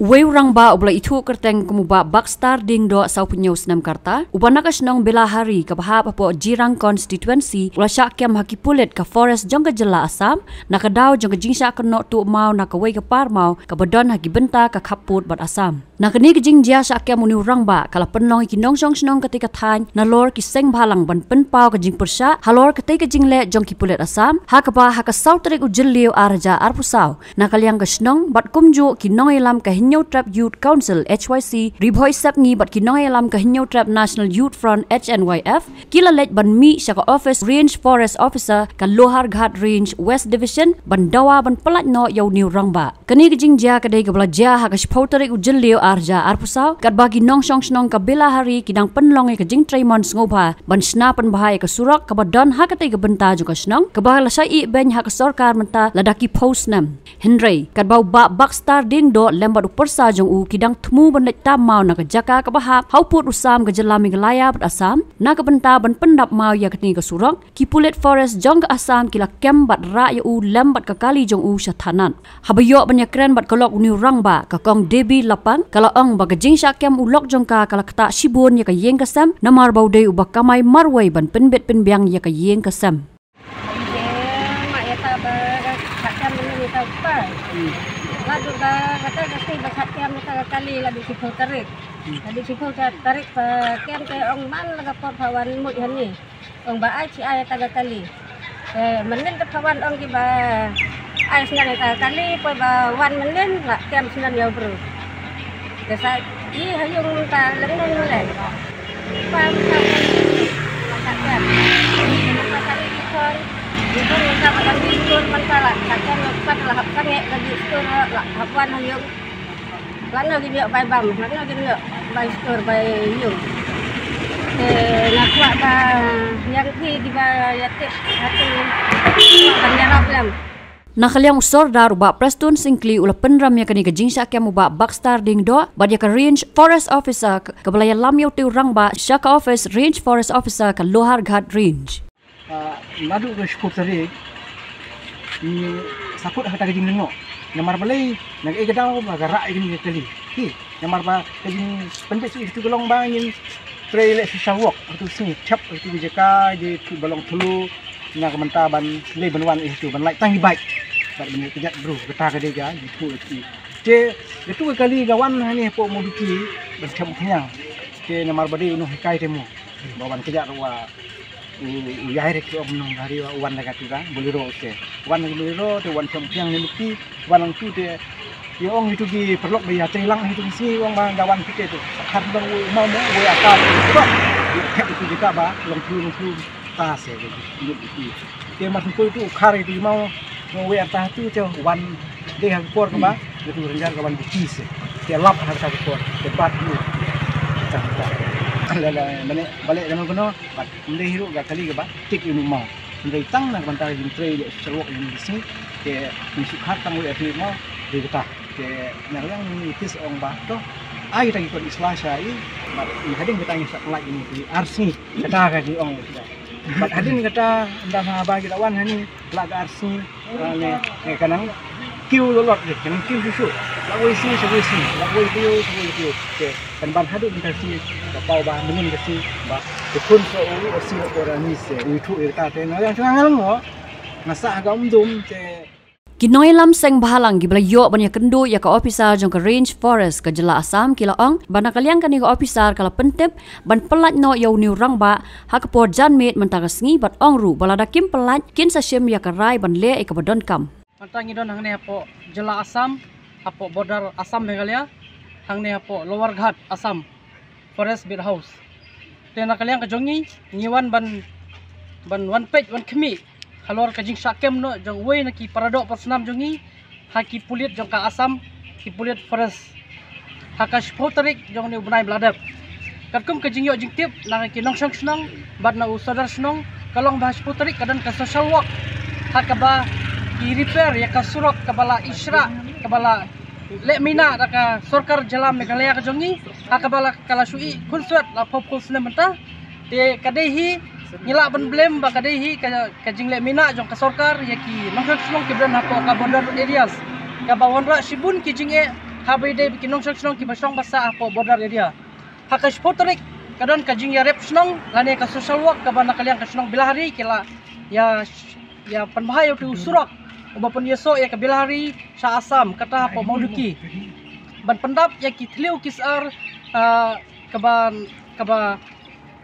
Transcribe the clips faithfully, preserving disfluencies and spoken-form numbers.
Uwei u rangbah uba la ithuh kyrteng kum u Bah Baxter Diengdoh, sawphew hynñiew snem ka rta, uba na ka shnong Belahari kaba hap hapoh Jirang Constituency, u la shah kem ha ki pulit ka Forest jong ka jylla Assam na ka daw jong ka jingshah kynnoh tuh maw na kawei ka par maw kaba don ha ki bynta ka khappud bad Assam. Na kane ka jingjia shah kem une u rangbah ka la pynlong ïa ki nongshong shnong katei ka thaiñ nalor ki seng bhalang ban pynpaw ka jingpyrshah halor katei ka jingleh jong ki pulit Assam, ha kaba ha ka saw tarik u Jylliew ar hajar arphew saw, na ka liang ka shnong bad kumjuh ki nongïalam ka Hynñiewtrep Youth Council, H Y C, Ri Bhoi Sepngi bad ki nongïalam ka Hynñiewtrep National Youth Front, H N Y F, ki la leit ban mih sha ka office Range Forest Officer ka Loharghat Range West Division ban dawa ban pyllait noh ïa une u rangbah. Kane ka jingjia ka dei kaba la jia ha ka shiphew tarik u Jylliew ar hajar arphew saw, katba ki nongshong shnong ka Belahari ki dang pynlong ïa ka jingtrei mon sngewbha ban shna pynbha ïa ka surok kaba don ha katei ka bynta jong ka shnong, kaba la shah ïehbeiñ ha ka sorkar mynta lada ki phew snem. Hynrei katba u Bah Baxter Diengdoh lem bad u pyrsa jong u ki dang thmu ban leit tam maw na ka jaka kaba hap ha u pud u sam ka jylla Meghalaya bad Assam na ka bynta ban pyndap maw ïa katei ka surok, ki pulit Forest jong ka Assam ki la kem bad rah ïa u lem bad ka kali jong u sha thanat. Haba ïoh ban ïakren bad ka lok une u rangbah, ka Kong Debbie Lapang ka la ong ba ka jingshah kem u lok jong ka ka la ktah shibun ïa ka ïing ka sem, namar ba u dei uba kamai marwei ban pynbit pynbiang ïa ka ïing ka sem. Ïa, ma ïa ta ba shah kem ïa ta u kpa. Naduh ba kata ka sngi ba shah kem ïa ta ka kali la dei shiphew tarik. La dei shiphew tarik ba kem te ong man la ka por pha wan mut hani. Ong ba ai chi ai ta ka kali. Eh, mynnin te pha wan ong ki ba ai snan ïa ta ka kali, poi ba wan mynnin la kem snan ïa u bru. Te sa i ha ïung mynta leng leng leng. Pa mynta ka kem. Mynta ka kali ki khon. Ki khon mynta ba kan ki khon mynta la ka kem, mynta la hap ka nge ka ki khon la hap wan ha ïung. Lano ki ïoh bai bam, lano ki ïoh bai stor bai ïung. Te nga kwah ba ïa ki kiba ïa tip ha tu ban ïarap lem. Na ka liang u Sordar u Bah Prestone Syngkli u la pynrem ïa kane ka jingshah kem u Bah Baxter Diengdoh bad ïa ka Range Forest Officer k-, kaba la ïalam ïa utei u rangbah sha ka office Range Forest Officer ka Loharghat Range. Ah, naduh ka shiphew tarik, ngi sa kut ha kata ka jinglyngngoh. Namar balei, na kaei ka daw ba ka rah ïa kane ka kali. Hi, namar ba ka jingpynbeit shuh ïa katu ka long ba ngin trei leh social work ha katu ka sngi, thep ha katu ka jaka, jingthut ba long thlu, na ka bynta ban leit ban wan ïa katu, ban lait tang ki bike. Bad ban leit kjat bru, kata ka dei ka jingthut ïa katu. Te katu ka kali ka wan hangne hapoh Mawduki ban thep u khñiang. Te namar ba dei u nonghikai te mo, ba wan kjat ruh wa u, u ïai rek ki ong nong hari wa wan da ka tu da Bolero te. Wan da ka Bolero te wan thep u khñiang ne mukti, wan lang tu te. Ïa ong itu ki paralok ba ïa trei lang itu ki sngi ong ba da wan kite tu. Khar dong u mau mo u ïa ka. Thep itu jaka ba long tu long tu ta se. Te mar tu itu khar itu mau mo u ïa ta tu te wan de ha por ka ba. Itu renjar ka wan buki se. Te lap ha ka por. Te bat tu. Ta ta. La la mane bale kano kano. Bad ym dei hi ruh ka kali kaba tik ïa u mau. Ym dei tang na ka bynta ka jingtrei ïa u shalwok ïa u sing. Te ngi shu khar tang wei ïa u mau dei kata. Te nga ruh ngi kis ong ba to ai kita ki kon isla sha i. Bad ngi hadien kata ngi sa pynlait ïa u ar sngi. Kata ka jingong. Bad hadien kata ynda ha ba kita wan hani la ka ar sngi. Ah, ne, ne, ka nang kiew lolot de, ka nang kiew shuh shuh. La wei sngi sha wei sngi, la wei kiew sha wei kiew. Te kan ban haduh mynta sngi, ka paw ba mynnin ka sngi ba te khun sa u, u si la por ani se u ithuh ïa kata te. Na yang shu nga ngal ngo, nga sah ha ka um dum te. Ki nongïalam seng bhalang kiba la ïoh ban ïakynduh ïa ka officer jong ka Range Forest ka jylla Assam ki la ong ba na ka liang kane ka officer ka la pyntip ban pynlait noh ïa une u rangbah ha ka por janmiet mynta ka sngi bad ong ruh ba lada kim pynlait kin sa shim ïa ka rai ban leh ïa kaba donkam. Mynta ngi don hangne hapoh jylla Assam, hapoh border Assam Meghalaya, hangne hapoh Lower Ghat Assam Forest Beat House. Te na ka liang ka jong ngi ngi wan ban, ban wan peit wan khmih halor ka jingshah kem noh jong uwei na ki paradoh parasnam jong ngi, ha ki pulit jong ka Assam, ki pulit Forest. Ha ka shiphew tarik jong une u bnai ba la dep. Katkum ka jingïoh jingtip na ki nongshong shnong bad na u sordar shnong, ka long ba ha shiphew tarik ka don ka social walk ha kaba ki repair ïa ka surok kaba la ishrah, kaba la leh mina da ka sorkar jylla Meghalaya ka jong ngi, ha kaba la ka la shu i khunswet la phew phew snem mynta. Te ka dei hi ngi lah ban blame ba ka dei hi ka, ka jingleh mina jong ka sorkar ïa ki nongshong shnong kiba don hapoh ka border areas. Kaba wanrah shibun ki jingeh Haba ïadei bad ki nongshong shnong kiba shong ba sah hapoh border area, ha ka shiphew tarik ka don ka jingïarep shnong lane ka social work kaba na ka liang ka shnong Bilahari ki la ïa, ïa pynbha ïa utu u surok uba pynïasoh ïa ka Bilahari sha Assam kata hapoh Mawduki, ban pyndap ïa ki thliew ki sar, ah, kaba, kaba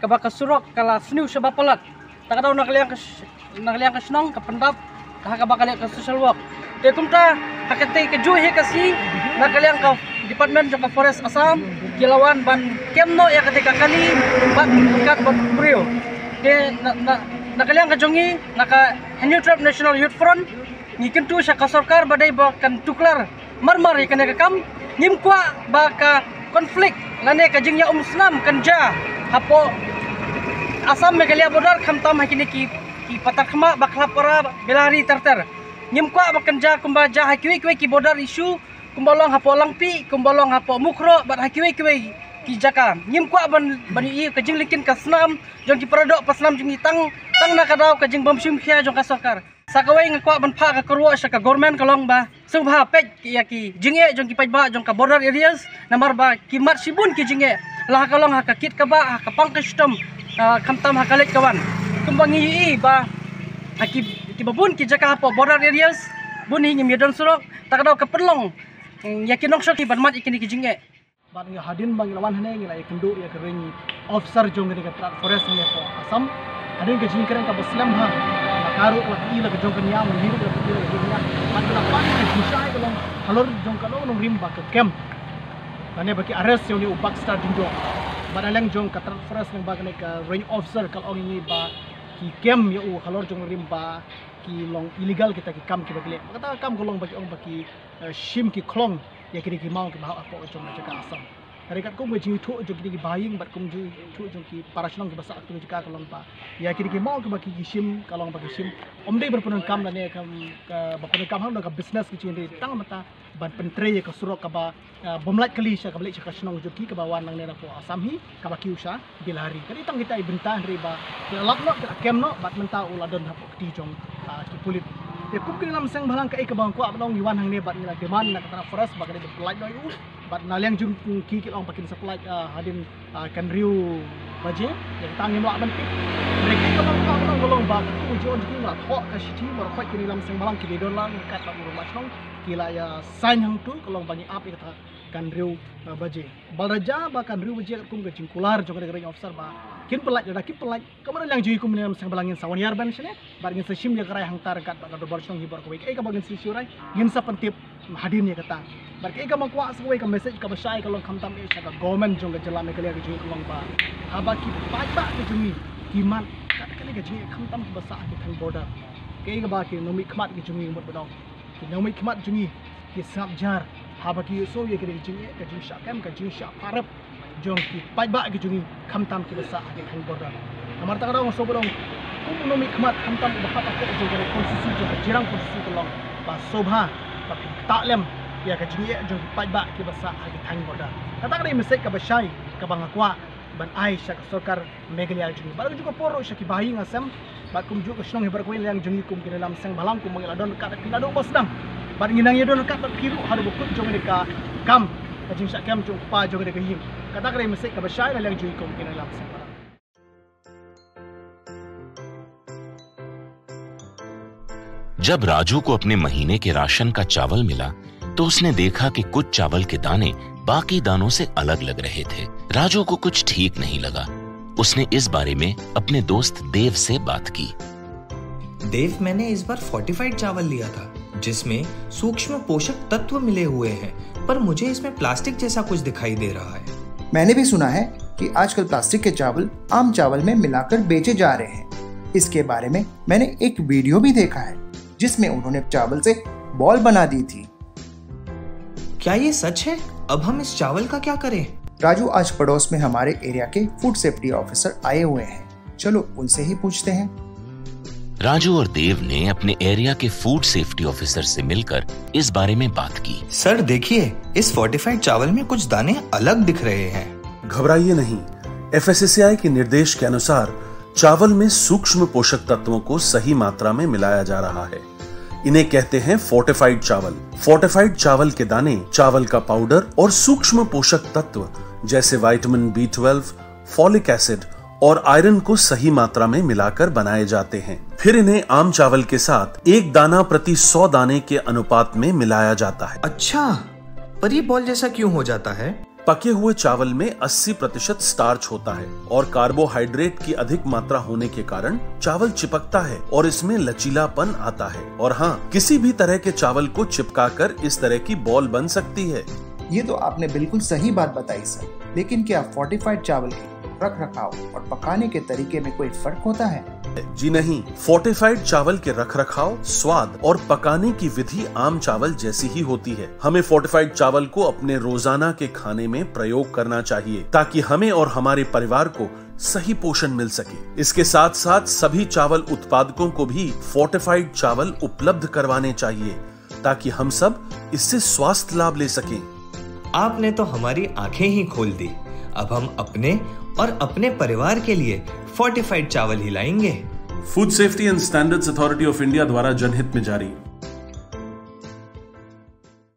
kaba ka surok ka la sniew shaba palat. Ta ka daw na ka liang ka sh-, na ka liang ka shnong ka pyndap ha kaba ka leh ka social work. Te kumta ha katei kajuh hi ka sngi na ka liang ka Department jong ka Forest Assam ki la wan ban kem noh ïa katei ka kali bad kat bad briew. Te na, na, na ka liang ka jong ngi, na ka Hynñiewtrep National Youth Front, ngi kyntu sha ka sorkar ba dei ba kan tuklar marmar ïa kane ka kam. Ngim kwah ba ka conflict lane ka jingïaumsnam kan jia hapoh Assam Meghalaya border, khamtam ha kine ki, ki patar khmat ba Khlapara, Bilahari ter ter. Ngim kwah ba kan jia kumba jia ha kiwei kiwei ki border issue, kumba long hapoh Langpih, kumba long hapoh Mukroh bad ha kiwei kiwei ki jaka. Ngim kwah ban, ban ïohi ka jinglyngkhin ka snam jong ki paradoh pasnam jong ngi tang, tang na ka daw ka jingbym shim khia jong ka sorkar. Sa kawei nga kwah ban phah ka kyrwoh sha ka government ka long ba sngewbha peit ïa ki jingeh jong ki paidbah jong ka border areas, namar ba ki mad shibun ki jingeh, la ha ka long ha ka kit ka bah, ha ka pang ka shitom, ah, khamtam ha ka leit ka wan. Kumba ngi ïohi ba ha ki, kiba bun ki jaka hapoh border areas bun hi ngim ïa don surok, ta ka daw ka pynlong, mm, ïa ki nongshong shnong ban mad ïa kine ki jingeh. Bad ngi hadien ba ngi la wan hangne ngi la ïakynduh ïa ka range officer jong kane ka Trat Forest hangne hapoh Assam. Hadien ka jingkren kaba slem bha, la ka ruh ka la pyni la ka jong ka niam, la hi ruh ka la pyni la ka jong ka niam. Bad ngi la pan ka jingshai ka long halor jong ka long nongrim ba ka kem lane ba ki arrest ïa une u Baxter Diengdoh. Bad na liang jong ka Trat Forest lyngba kane ka range officer ka la ong ïa ngi ba ki kem ïa u halor jong nongrim ba ki long illegal kita ki kam kiba ki leh. Kata ka kam ka long ba ki ong ba ki, eh, shim ki khlong ïa kine ki maw kiba hap hapoh jong ka jaka Assam. Hynrei katkum ka jingïathuh jong kine ki bahaïing bad kum jingïathuh jong ki para shnong kiba sah ha kine ki jaka ka long ba ïa kine ki maw kiba ki, ki shim ka long ba ki shim ym dei ban pyndonkam lane ka, ka ba pyndonkam ha ka business ki jong ki, hynrei tang mynta ban pyntrei ïa ka surok kaba, ah, bym lait kali sha kaba leit sha ka shnong jong ki kaba wan nangne na hapoh Assam hi kaba kiew sha Bilahari. Ka dei tang kita i bynta hynrei ba ki la lap noh, ki la kem noh bad mynta u la don hapoh kti jong, ah, ki pulit. Te kum ki nongïalam seng bhalang, kaei kaba nga kwah ban ong, ngi wan hangne bad ngi la demand na ka Trat Forest ba ka dei ban pynlait noh ïa u. Bad na liang jong ki ki la ong ba kin sa pynlait, ah, hadien, ah, ka hynriew baje. Ïa kata ngim lah ban tip. Hynrei kaei kaba nga kwah ban ong ka long ba ka kum jong ki la thoh ka shithi, ba la khot ki nongïalam seng bhalang kiba don lang ryngkat bad u rangbah shnong, ki la ïa sign hangtu ka long ba ngi ap ïa kata ka hynriew, ah, baje. Ba la da jia ba ka hynriew baje katkum ka jingkular jong ka range officer ba kin pynlait, lada kim pynlait, ka mut na liang jong ngi kum ki nongïalam seng bhalang ngin sa wan ïar ban shane bad ngin sa shim ïa ka rai hangta ryngkat bad ka dorbar shnong hi baroh kawei. Kaei kaba ngin sa shu rai ngin sa pyntip hadien ïa kata. Bad kaei kaba nga kwah sa kawei ka message kaba shai ka long khamtam eh sha ka government jong ka jylla Meghalaya ka jong ngi ka long ba haba ki paidbah ka jong ngi ki mad kat kane ka jingeh khamtam kiba sah ha ki thaiñ border, kaei kaba ki nongmihkhmat ki jong ngi mut ba dong, ki nongmihkhmat jong ngi ki sngap jar haba ki ïohsngew ïa kane ka jingeh, ka jingshah kem, ka jingshah pharep jong ki paidbah ki jong ngi khamtam kiba sah ha ki thaiñ border. Namar kata ka daw nga sngewbha ban ong kum u nongmihkhmat khamtam uba hap hapoh jong kane ka constituency jong ka Jirang constituency ka long ba sngewbha ba phin ktah lem ïa ka jingeh jong ki paidbah kiba sah ha ki thaiñ border. Kata ka dei message kaba shai kaba nga kwah ban ai sha ka sorkar Meghalaya jong ngi. Bad ka juh ka por ruh sha ki bahaïing Assam bad kumjuh ka shnong hi baroh kawei, na liang jong ngi kum ki nongïalam seng bhalang kumba ngi la don ryngkat bad phi naduh ba sdang bad ngi nang ïa don ryngkat bad phi ruh haduh ba kut jong kane ka kam ka jingshah kem jong u kpa jong kane ka ïing. Kata ka dei message kaba shai na liang jong ngi kum ki nongïalam seng bhalang. जब राजू को अपने महीने के राशन का चावल मिला, तो उसने देखा कि कुछ चावल के दाने बाकी दानों से अलग लग रहे थे। राजू को कुछ ठीक नहीं लगा। उसने इस बारे में अपने दोस्त देव से बात की। देव, मैंने इस बार फोर्टिफाइड चावल लिया था, जिसमें सूक्ष्म पोषक तत्व मिले हुए हैं, पर मुझे इसमें प्लास्टिक जैसा कुछ दिखाई दे रहा है। मैंने भी सुना है कि आजकल प्लास्टिक के चावल आम चावल में मिलाकर बेचे जा रहे हैं। इसके बारे में मैंने एक वीडियो भी देखा है, जिसमें उन्होंने चावल से बॉल बना दी थी। क्या ये सच है? अब हम इस चावल का क्या करें? राजू, आज पड़ोस में हमारे एरिया के फूड सेफ्टी ऑफिसर आए हुए हैं, चलो उनसे ही पूछते हैं। राजू और देव ने अपने एरिया के फूड सेफ्टी ऑफिसर से मिलकर इस बारे में बात की। सर, देखिए, इस फोर्टिफाइड चावल में कुछ दाने अलग दिख रहे हैं। घबराइए नहीं, एफएसएसएआई के निर्देश के अनुसार चावल में सूक्ष्म पोषक तत्वों को सही मात्रा में मिलाया जा रहा है। इन्हें कहते हैं फोर्टिफाइड चावल। फोर्टिफाइड चावल के दाने चावल का पाउडर और सूक्ष्म पोषक तत्व जैसे vitamin B twelve, folic acid और आयरन को सही मात्रा में मिलाकर बनाए जाते हैं। फिर इन्हें आम चावल के साथ एक दाना प्रति सौ दाने के अनुपात में मिलाया जाता है। अच्छा, पर ये बॉल जैसा क्यों हो जाता है? पके हुए चावल में अस्सी प्रतिशत स्टार्च होता है और कार्बोहाइड्रेट की अधिक मात्रा होने के कारण चावल चिपकता है और इसमें लचीलापन आता है। और हाँ, किसी भी तरह के चावल को चिपकाकर इस तरह की बॉल बन सकती है। ये तो आपने बिल्कुल सही बात बताई सर, लेकिन क्या फोर्टिफाइड चावल के रख रखाव और पकाने के तरीके में कोई फर्क होता है? जी नहीं, फोर्टिफाइड चावल के रख रखाव, स्वाद और पकाने की विधि आम चावल जैसी ही होती है। हमें फोर्टिफाइड चावल को अपने रोजाना के खाने में प्रयोग करना चाहिए, ताकि हमें और हमारे परिवार को सही पोषण मिल सके। इसके साथ साथ सभी चावल उत्पादकों को भी फोर्टिफाइड चावल उपलब्ध करवाने चाहिए, ताकि हम सब इससे स्वास्थ्य लाभ ले सकें। आपने तो हमारी आंखें ही खोल दी। अब हम अपने और अपने परिवार के लिए फोर्टिफाइड चावल ही लाएंगे। Food safety and standards authority of India द्वारा जनहित में जारी।